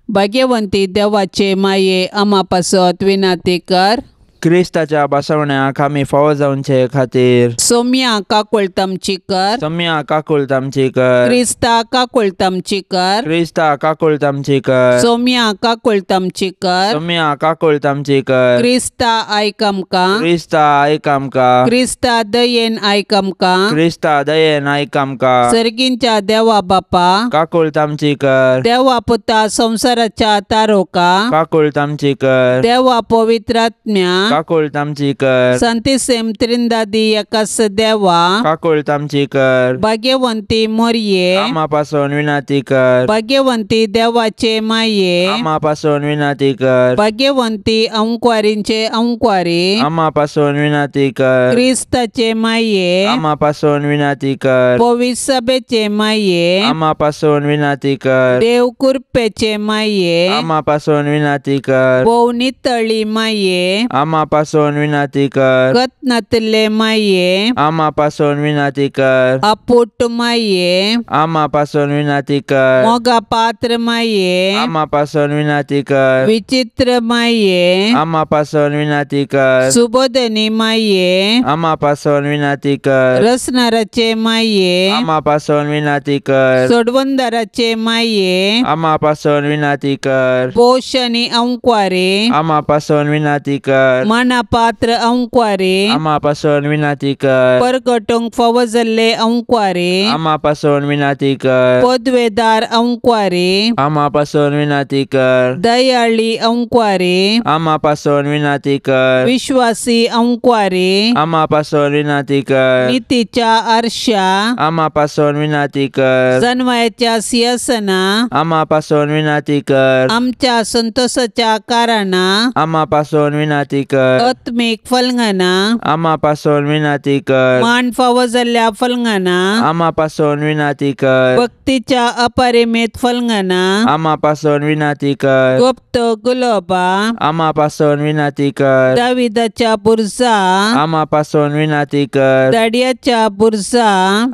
भाग्यवंती देवाचे माये आमा पासत विनंती कर. क्रिस्ताच्या बसवण्याक आमी फावो जावचे खातीर सोम्या काकुळत आमची कर. सोम्या काकुळत आमची कर. क्रिस्ता काकुळत आमची कर. क्रिस्ता काकुळत आमची कर. सोम्या काकुळत आमची कर. सोम्या काकुळत आमची कर. क्रिस्ता आयक आमकां. क्रिस्ता आयक आमकां. क्रिस्ता दयेन आयक आमकां. क्रिस्ता दयेन आयक आमकां. सर्गींच्या देवा बापा काकुळत आमची कर. देवा पुता संवसाराच्या तारोका काकुळत आमची कर. देवा पवित्रात्म्या काकुळट आमची कर। संतिसेम त्रिंदादी एकास देवा काकुळट आमची कर। भाग्यवंती मोरये आमा पासून विनंती कर। भाग्यवंती देवाचे माये आमा पासून विनंती कर। भाग्यवंती अंकवारींचे अंकवारी आमा पासून विनंती कर। क्रिस्ताचे माये आमा पासून विनंती कर। पवित्र सभेचे माये आमा पासून विनंती कर। देव कृपेचे माये आमा पासून विनंती कर। भोव नितळी माये आमा पासून विनंती कर। कतनातले माये आमा पासून विनंती कर। अपुट माये आमा पासून विनंती कर। मोगा पात्र माये आमा पासून विनंती कर। विचित्र माये आमा पासून विनंती कर। सुबोधनी माये आमा पासून विनंती कर। रसनाराचे माये आमा पासून विनंती कर। सोडवंदाराचे माये आमा पासून विनंती कर। पोषणी अंकवारे आमा पासून विनंती कर। मनापात्र अंकवारे आमा पासून विनंती कर। परगटूंक फावो जाल्ले अंकवारे आमा पासून विनंती कर। पदवेदार अंकवारे आमा पासून विनंती कर। दयाळी अंकवारे आमा पासून विनंती कर। विश्वासी अंकवारे आमा पासून विनंती कर। नीतीच्या आरशा आमा पासून विनंती कर। जनवायाच्या सिंहासना आमा पासून विनंती कर। आमच्या संतोषाच्या कारणा आमा पासून विनंती कर। आत्मिक फलंगना आमा पासून विनंती कर। मान फावो जाल्ल्या फलंगना आमा पासून विनंती कर। भक्तीच्या अपरिमित फलंगना आमा पासून विनंती कर। गुप्त गुलोबा आमा पासून विनंती कर। दाविदाच्या बुर्जा आमा पासून विनंती कर। दाडियाच्या बुर्जा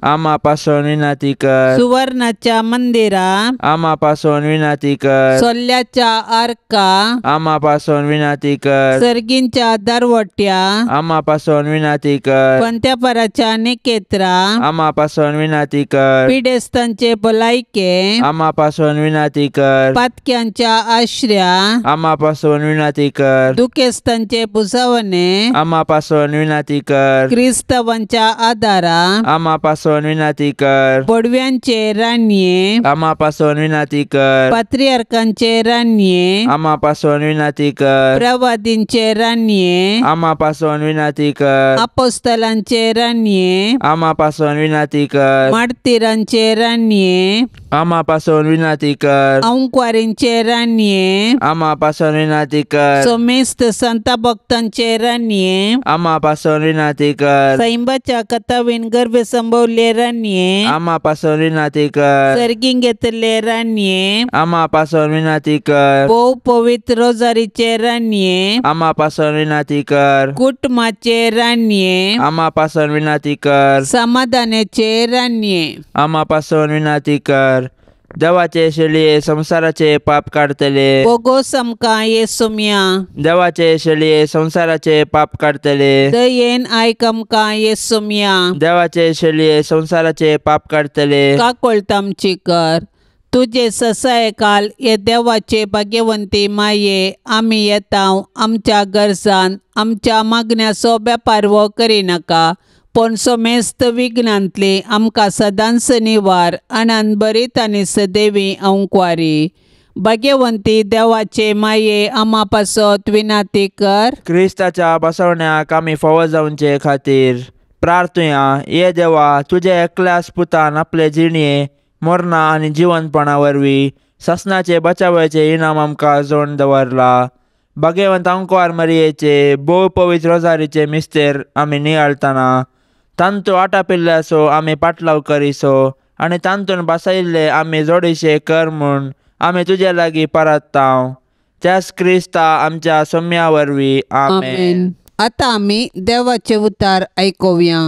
आमा पासून विनंती कर। सुवर्णाच्या मंदिरा आमा पासून विनंती कर। सोल्ल्याच्या आर्का आमा पासून विनंती कर। सर्गींच्या दरवट्या आमा पासून विनंती कर। पंत्यापराच्या निकेत्रा आमा पासून विनंती कर। पिडेस्तांचे भलायके आमा पासून विनंती कर। पातक्यांच्या आश्र्या आमा पासून विनंती कर। दुखेस्तांचे बुजावणे आमा पासून विनंती कर। क्रिस्तावांच्या आदारा आमा पासून विनंती कर। बडव्यांचे राणये आमा पासून विनंती कर। पात्रियार्कांचे राणये आमा पासून विनंती कर। प्रवादींचे राणये आमा पासून विनंती कर। अपोस्तलांचे राणये आमा पासून विनंती कर। मार्तीरांचे राणये आमा पासून विनंती कर। अंकवारींचे राणये आमा पासून विनंती कर। समेस्त संत भक्तांचे राणये आमा पासून विनंती कर। सैंबाच्या कथावीन गर्भ संभवले राणये आमा पासून विनंती कर। सर्गीं घेतले राणये आमा पासून विनंती कर। भोव पवित्र रोजारीचे राणये आमा पासून विनंती कर। कुटुंबाचे राणये आमा पासून विनंती कर। समाधानाचे राणये आमा पासून विनंती कर। देवाचे शेळये संसाराचे पाप काडतले बोगोस आमकां येसुम्या। देवाचे शेळये संसाराचे पाप काडतले दयेन आयक आमकां येसुम्या। देवाचे शेळये संसाराचे पाप काडतले काकोळट आमची कर। तुजे ससायकाल हे देवाचे भाग्यवंती माये आमी येता आमच्या गरजान आमच्या मागण्याचो बेपारवो करिनाका पूण समेस्त विघ्नांतली आमकां सदांच निवार आनंद बरीत आनी सदैवी अंकवारी। भाग्यवंती देवाचे माये आमा पासत विनंती कर। क्रिस्ताच्या बसवण्याक आमी फावो जावचे खातीर प्रार्थुया। ये देवा, तुज्या एकल्याच पुतान आपले जिणये मरणा आनी जिवनपणा वरवीं सासणाचे बचावाचे इनाम आमकां जोडून दवरला। भाग्यवंत अंकवार मरियेचे भोव पवित्र रोजारीचे मिस्तेर आमी नियाळतना तांतू आटापिल्ल्याचो आमी पाटलाव करिसो आनी तांतून बसयिल्ले आमी जोडीशे कर म्हूण आमी तुजे लागीं परत्तांव। त्याच क्रिस्ता आमच्या सोम्या वरवीं आमेन। आतां आमी देवाचे उतार आयकुया।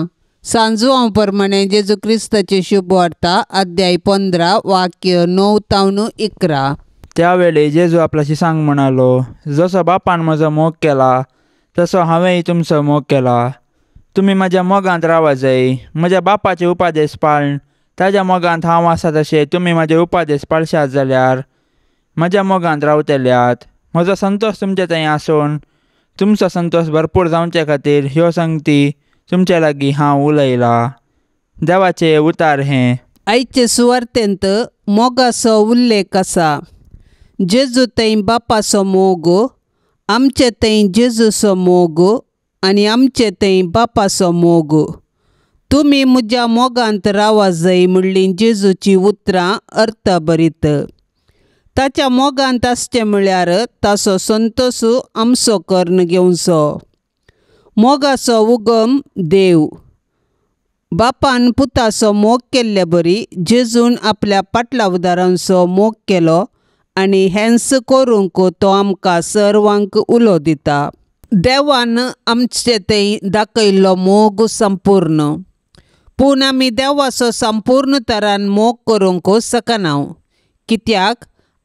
सांजुआंव प्रमाणे जेजू क्रिस्ताची शुभ वार्ता अध्याय 15 वाक्य 9 तावन 11। त्यावेळी जेजू आपल्याशी सांग म्हणालो, जसो बापान म्हजो मोग केला तसो हांवेंय तुमचो मोग केला। तुमी म्हज्या मोगांत रावा जाय। म्हज्या बापाचे उपादेश पाळन ताज्या मोगांत हांव आसा तशें तुमी म्हजे उपादेश पाळशात जाल्यार म्हज्या मोगांत रावतल्यात। म्हजो संतोश तुमचे थंय आसून तुमचो संतोश भरपूर जावचे खातीर ह्यो संगती तुमचे लागीं हांव उलयलां। देवाचे उतार हें। आयचे सुवार्तेंत मोगाचो उल्लेख आसा। जेजू थंय बापाचो मोग आमचे थंय जेजूचो मोग आनी आमचे थंय बापाचो मोग. तुमी म्हज्या मोगांत रावा जाय म्हणली जेजूची उतरां अर्थभरीत. ताच्या मोगांत आसचें म्हळ्यार ताचो संतोश आमचो करून घेवचो. मोगाचो उगम देव. बापान पुताचो मोग केल्ले बरी जेजून आपल्या पाटलावदारांचो मोग केलो आनी हेंच करूंक तो आमकां सर्वांक उलो दिता. देवान आमचे थंय दाखयल्लो मोग संपूर्ण, पूण आमी देवाचो संपूर्ण तरान मोग करूंक शकना, कित्याक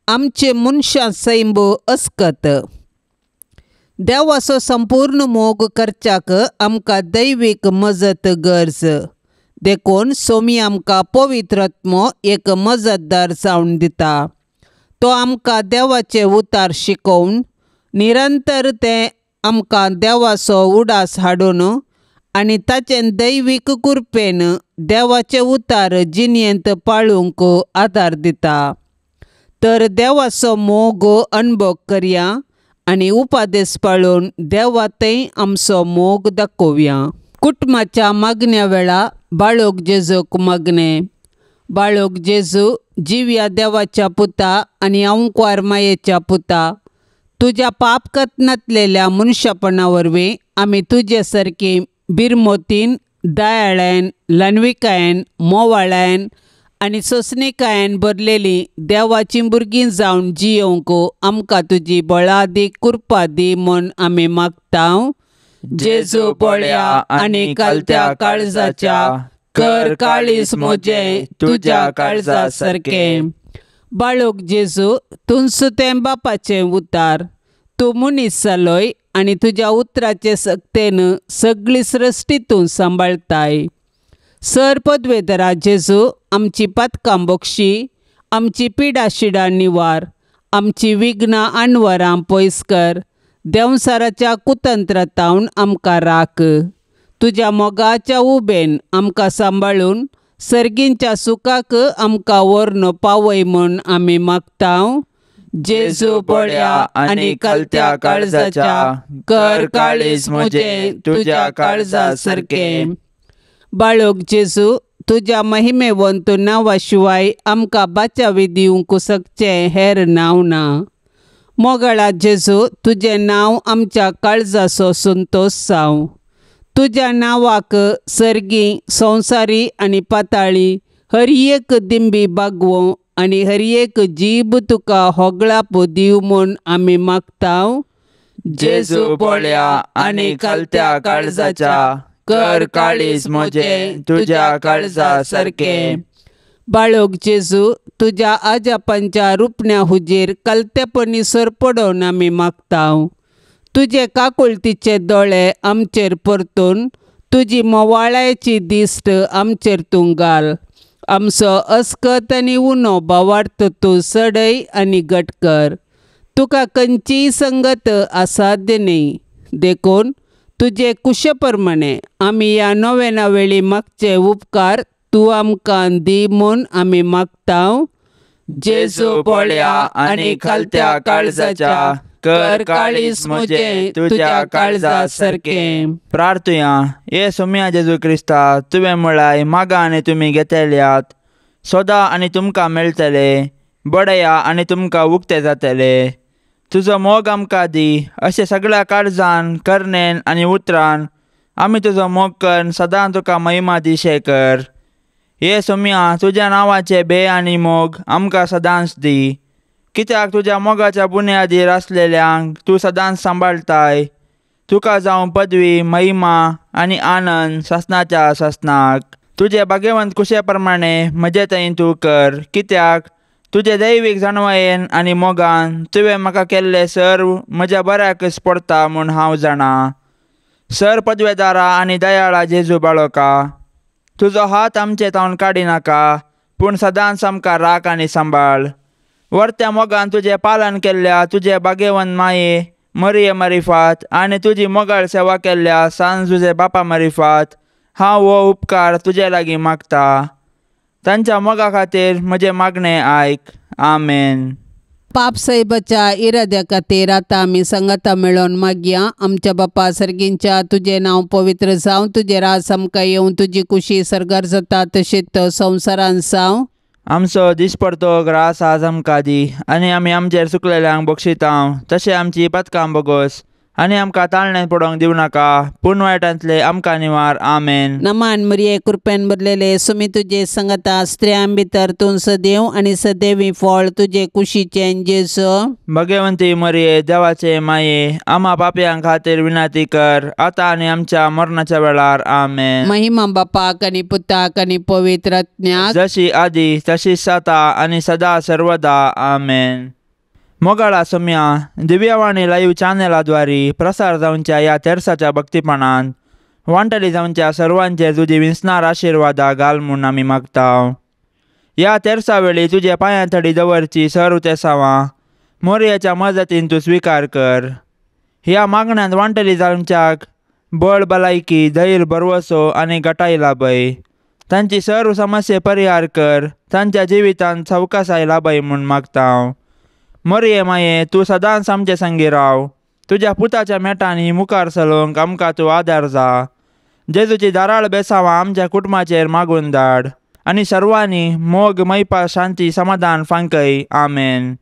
आमचे मनशां सैंब अस्कत. देवाचो संपूर्ण मोग करच्याक आमकां दैवीक मजत गरज. देखून सोमी आमकां पवित्र आत्मो एक मजतदार जावन दिता. तो आमकां देवाचे उतार शिकोवन निरंतर तें आमकां देवाचो उडास हाडून आनी ताचे दैवीक कृपेन देवाचे उतार जिणेंत पाळूंक आदार दिता. तर देवाचो मोग अणभव करया आनी उपादेस पाळून देवा थंय आमचो मोग दाखोवया. कुटुंबाच्या मागण्या वेळा बाळोक जेजूक मागणें. बाळोक जेजू जिव्या देवाच्या पुता आनी अंकुर मायेच्या पुता, तुज्या पाप कथनांतलेल्या मनशापणा वरवीं आमी तुजे सारकी बिरमोतीन, दयाळायन, ल्हानविकायेन, मोवाळायन आनी सोंसणीकायेन भरलेली देवाचीं भुरगीं जावन जियोवंक आमकां तुजी बळादीक कृपा दी म्हूण आमी मागता. जेजू पळया आनी कालत्या काळजाच्या कर काळीज म्हजें तुज्या काळजा सारकें. बाळोक जेजू, तूंच तें बापाचें उतार, तूं मनीस जालोय आनी तुज्या उतराचे सक्तेन सगळी सृश्टी तूं सांबाळताय. सर पदवेदरा जेजू, आमची पातकां बक्षी, आमची पिडा शिडा निवार, आमची विघ्नां अणवरां पयस कर, देंवसाराच्या कुतंत्रातावन आमकां राख. तुज्या मोगाच्या उबेन आमकां सांबाळून सर्गींच्या सुखाक आमकां व्हरून पावय म्हूण आमी मागता. जेजू पळया आनी कालत्या काळजाच्या कर काळीज म्हजें तुज्या काळजा सारकें. बाळोक जेजू, तुज्या महिमेवंत नांवा शिवाय आमकां बाचावी दिवंक शकचें हेर नांव ना. मोगाळा जेजू, तुजें नांव आमच्या काळजाचो संतोश जावं. तुज्या नांवाक सर्गी, संवसारी आनी पाताळी हर एक दिंबी बागवों आनी हर एक जीब तुका होगळाप दिव म्हूण आमी मागता. जेजू पळया आनी कालत्या काळजाच्या कर काळीज म्हजें तुज्या काळजा सारकें. बाळोक जेजू, तुज्या आजापांच्या रुपण्या हुजीर कलतेपणी सरपडोवन आमी मागता. तुजे काकुळतीचे दोळे आमचेर परतून तुजी मोवाळायची दिश्ट आमचेर तूं घाल. आमचो अस्कत आनी उणो भावार्थ तूं सडय आनी घट कर. तुका खंयचीय संगत असाध्य न्ही, देखून तुजे कुशे प्रमाणे आमी ह्या नोवेना वेळी मागचे उपकार तूं आमकां दी म्हूण आमी मागता. जेजू पळया आनी खालत्या काळजाच्या कर काळीज म्हजें तुज्या काळजा सारकें. प्रार्थुया. ये सोम्या जेजू क्रिस्ता, तुवें म्हळाय मागा आनी तुमी घेतल्यात, सोदा आनी तुमकां मेळटले, बडया आनी तुमकां उक्ते जातले. तुजो मोग आमकां दी अशें सगळ्या काळजान, करणेन आनी उतरान आमी तुजो मोग करून सदां तुका महिमा दिशे कर. ये सोम्या, तुज्या नांवाचे बे आनी मोग आमकां सदांच दी, कित्याक तुज्या मोगाच्या बुन्यादीर आसलेल्यांक तूं सदांच सांबाळताय. तुका जावं पदवी, महिमा आनी आनंद सासणाच्या सासणाक. तुजे भाग्यवंत कुशे प्रमाणे म्हजे थंय तूं कर, कित्याक तुजे दैवीक जाणवायेन आनी मोगान तुवें म्हाका केल्लें सर्व म्हज्या बऱ्याकच पडटा म्हूण हांव जाणा. सर पदवेदारा आनी दयाळा जेजू बाळोका, तुजो हात आमचे तावन काडिनाका, पूण सदांच आमकां राख आनी सांबाळ. वर्त्या मोगान तुजें पालन केल्ल्या तुजे भाग्यवंत माये मरिये मरिफात आनी तुजी मोगाळ सेवा केल्ल्या सान तुजे बापा मरिफात हांव हो उपकार तुजे लागीं मागता. तांच्या मोगा खातीर म्हजें मागणें आयक. आमेन. पाप साहेबाच्या इराद्या खातीर आतां आमी सांगाता मेळोवन मागया. आमच्या बापा सर्गींच्या तुजें नांव पवित्र जावं, तुजें राज आमकां येवं, तुजी कुशी सर्गार जाता तशीच संवसारान जावं. आमचो दिसपडतो ग्रास आज आमकां दी आनी आमी आमचेर चुकलेल्यांक बक्षितांव तशें आमची पथकां बोगोस आनी आमकां ताळण्यान पडोवंक दिवं नाका पूण वायटांतले आमकां निवार. आमेन. नमान मरिये कृपेन भरलेले सुमी तुजे संगता, स्त्रियां भितर तूं सदैव आनी सदैवी फळ तुजे कुशीचें जेजू. भगवंती मरिये देवाचे माये आमा पापयां खातीर विनंती कर आतां आनी आमच्या मरणाच्या वेळार. आमेन. महिमा बापाक आनी पुताक आनी पवित्र आत्म्याक, जशी आदी तशीच आतां आनी सदा सर्वदा. आमेन. मोगाळा सोम्या दिव्यवाणी लाईव्ह चॅनलाद्वारे प्रसार जावच्या ह्या तेरसाच्या भक्तीपणान वांटली जावच्या सर्वांचेर तुजी विंचणार आशिर्वादा घाल म्हूण आमी मागता. ह्या तेरसा वेळी तुज्या पांयां थडी दवरची सर्व तेसावां मोरयाच्या मजतीन तूं स्विकार कर. ह्या मागण्यांत वांटली जावच्याक बळ भलायकी धैर्य भरवसो आनी गटाय लाभय. तांची सर्व समस्ये परिहार कर. तांच्या जिवितांत सवकासाय लाभय म्हूण मागता. मरिये माये तूं सदांच आमचे संगी राव. तुज्या पुताच्या मेटांनी मुखार चलोवंक आमकां तूं आदार जा. जेजूची धाराळ बेसावां आमच्या कुटुंबाचेर मागून धाड आनी सर्वांनी मोग मैपा शांती समाधान फांकय. आमेन.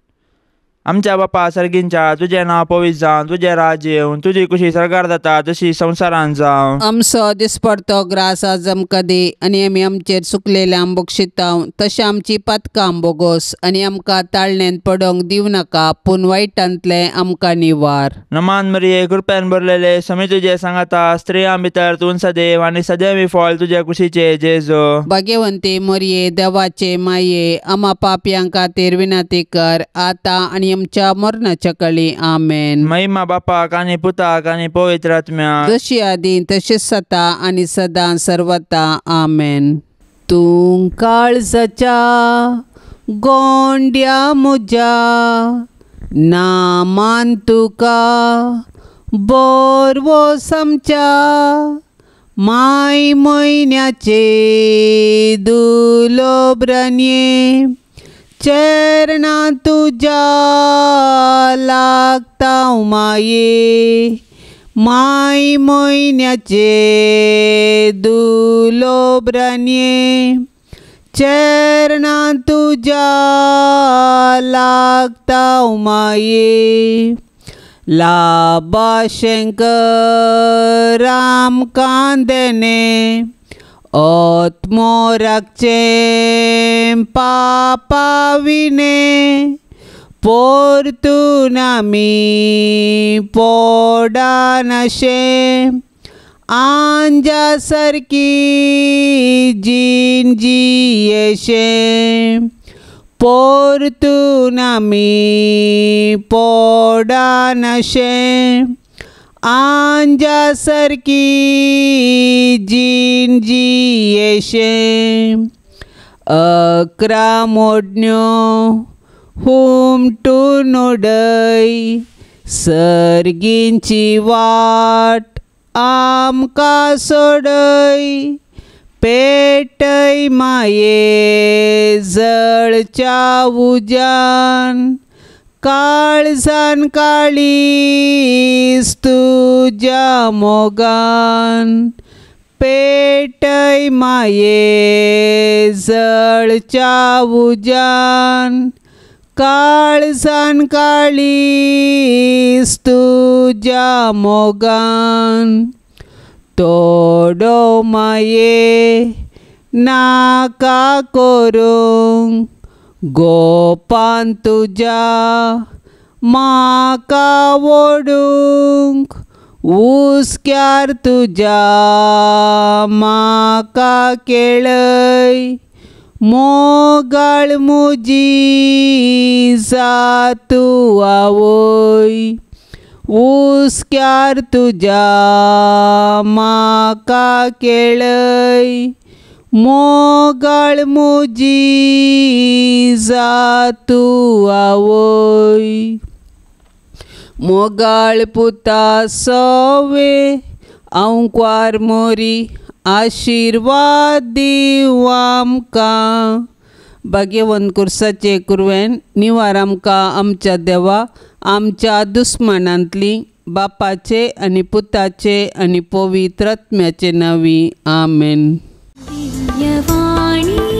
आमच्या बापा सर्गींच्या तुजें नांव पवित्र जावं, तुजें राज्य येवं, तुजी कुशी सर्गार जाता तशी संवसारान जावं. आमचो दिसपडतो ग्रास आज आमकां दी आनी आमी आमचेर चुकलेल्यांक बक्षितांव तशें आमची पातकां बोगोस आनी आमकां ताळण्यांत पडोवंक दिवं नाका पूण वायटांतलें आमकां निवार. नमान मरिये कृपेन भरलेले समी तुजे सांगाता, स्त्रियां भितर तूं सदैव आनी सदैवी फळ तुज्या कुशीचे जेजू. भाग्यवंती मरिये देवाचे माये आमा पापयां खातीर विनंती कर आतां आनी आमच्या मरणाच्या कळी. आमेन. महिमा बापाक आनी पुताक आनी पवित्र आत्म्याक, जशी आदी तशीच सता आनी सदां सर्वता. आमेन. तूं काळजाच्या गोंड्या म्हज्या नामान तुका बोरवोस आमच्या माय म्हयन्याचे दुलोब्रन्ये चरणां तुज्या लागता माये माय म्हयन्याचे दुलोब्रन्ये चरणां तुज्या लागता माये. लाबाशंकर आमकां देणे आत्मो राखचें पापा विणे पोरतून आमी पोडानाशें आंजा सारकी जीण जियेशें पोरतून आमी पोडानाशें आंजा सारकी जीण जियेशें. 11 मोडण्यो हुमटून उडय सर्गींची वाट आमकां सोडय पेटय माये जळच्या उज्यान काळजान काळीज तुज्या मोगान पेटय माये जळच्या उज्यान काळजान काळीज तुज्या मोगान. तोडो माये नाका करूंक गोपान तुज्या म्हाका वोडूंक हुस्क्यार तुज्या म्हाका केळय मोगाळ म्हजी जा तूं आवय हुस्क्यार तुज्या म्हाका केळय मोगाळ म्हजी जा तूं आवय. मोगाळ पुता सोवे आंकवार मोरी आशिर्वाद दीव आमकां भाग्यवंत कुर्साचे कुरवेन निवार आमकां आमच्या देवा आमच्या दुस्मानांतली बापाचे आनी पुताचे आनी पवित्र आत्म्याचे नांवी आमेन. दिव्यवाणी.